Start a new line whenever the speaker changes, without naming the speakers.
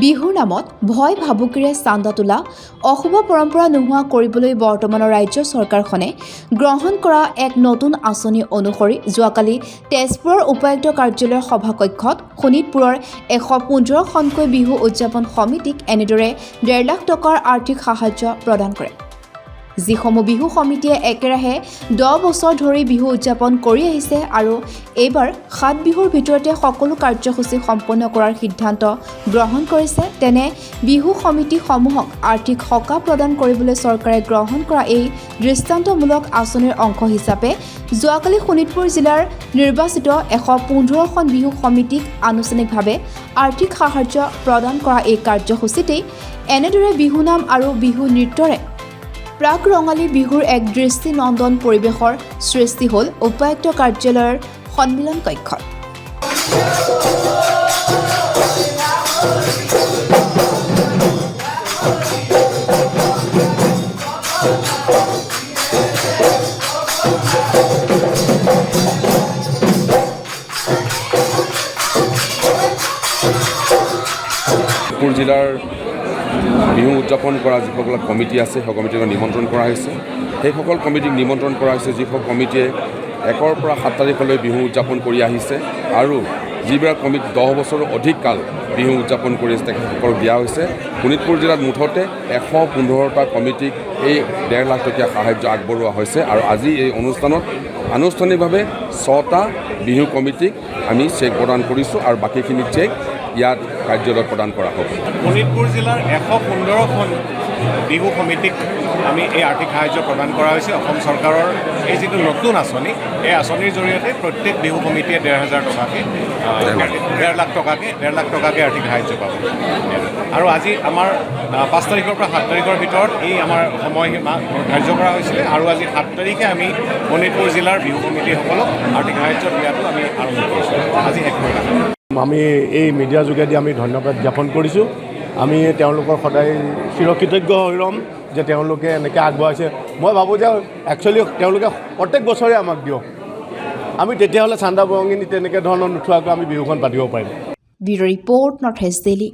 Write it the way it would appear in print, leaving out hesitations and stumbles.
বিহুৰ নামত ভয় ভাবুকিৰে চান্দা তোলা অশুভ পৰম্পৰা নোহোৱা কৰিবলৈ বৰ্তমানৰ ৰাজ্য চৰকাৰখনে গ্ৰহণ কৰা এক নতুন আঁচনি অনুসৰি যোৱাকালি তেজপুৰৰ উপায়ুক্ত কাৰ্যালয়ৰ সভাকক্ষত শোণিতপুৰৰ 115খনকৈ বিহু উদযাপন সমিতিক এনেদৰে 1.5 লাখ টকাৰ আৰ্থিক সাহায্য প্ৰদান কৰে। যিসমূহ বিহু সমিতিয়ে একেৰাহে 10 বছৰ ধৰি বিহু উদযাপন কৰি আহিছে আৰু এইবাৰ সাত বিহুৰ ভিতৰতে সকলো কাৰ্যসূচী সম্পন্ন কৰাৰ সিদ্ধান্ত গ্ৰহণ কৰিছে, তেনে বিহু সমিতিসমূহক আৰ্থিক সকাহ প্ৰদান কৰিবলৈ চৰকাৰে গ্ৰহণ কৰা এই দৃষ্টান্তমূলক আঁচনিৰ অংশ হিচাপে যোৱাকালি শোণিতপুৰ জিলাৰ নিৰ্বাচিত 115খন বিহু সমিতিক আনুষ্ঠানিকভাৱে আৰ্থিক সাহায্য প্ৰদান কৰা এই কাৰ্যসূচীতেই এনেদৰে বিহুনাম আৰু বিহু নৃত্যৰে প্ৰাক ৰঙালী বিহুৰ এক দৃষ্টিনন্দন পৰিৱেশৰ সৃষ্টি হ'ল উপায়ুক্ত কাৰ্যালয়ৰ সন্মিলন কক্ষত।
শোণিতপুৰ জিলাৰ বিহু উদযাপন কৰা যিসকল কমিটি আছে, সেই কমিটিক নিমন্ত্ৰণ কৰা হৈছে। সেইসকল কমিটিক নিমন্ত্ৰণ কৰা হৈছে যিসকল কমিটিয়ে 1ৰ পৰা 7 তাৰিখলৈ বিহু উদযাপন কৰি আহিছে আৰু যিবিলাক কমিটি 10 বছৰৰ অধিক কাল বিহু উদযাপন কৰি আছে, তেখেতসকলক দিয়া হৈছে। শোণিতপুৰ জিলাত মুঠতে 115টা কমিটিক এই 1.5 লাখ টকীয়া সাহায্য আগবঢ়োৱা হৈছে আৰু আজি এই অনুষ্ঠানত আনুষ্ঠানিকভাৱে ছটা বিহু কমিটিক আমি চেক প্ৰদান কৰিছোঁ আৰু বাকীখিনি চেক ইয়াত কাৰ্যালয়ত প্ৰদান কৰা হ'ব।
শোণিতপুৰ জিলাৰ 115খন বিহু সমিতিক আমি এই আৰ্থিক সাহায্য প্ৰদান কৰা হৈছে। অসম চৰকাৰৰ এই যিটো নতুন আঁচনি, এই আঁচনিৰ জৰিয়তে প্ৰত্যেক বিহু সমিতিয়ে 1.5 হাজাৰ টকাকৈ, 1.5 লাখ টকাকৈ আৰ্থিক সাহায্য পাব। আৰু আজি আমাৰ 5 তাৰিখৰ পৰা 7 তাৰিখৰ ভিতৰত এই আমাৰ সময়সীমা ধাৰ্য কৰা হৈছিলে আৰু আজি 7 তাৰিখে আমি শোণিতপুৰ জিলাৰ বিহু সমিতিসকলক আৰ্থিক সাহায্য দিয়াটো আমি আৰম্ভ কৰিছোঁ। আজি শেষ কৰিলোঁ।
আমি এই মিডিয়াৰ যোগেদি আমি ধন্যবাদ জ্ঞাপন কৰিছোঁ। আমি তেওঁলোকৰ সদায় চিৰকৃতজ্ঞ হৈ ৰ'ম যে তেওঁলোকে এনেকৈ আগবঢ়াইছে। মই ভাবোঁ যে একচুৱেলি তেওঁলোকে প্ৰত্যেক বছৰে আমাক দিয়ক। আমি তেতিয়াহ'লে চান্দা বৰঙণি তেনেকৈ ধৰণৰ নুঠোৱাকৈ আমি বিহুখন পাতিব পাৰিম।
Bureau report, north east daily.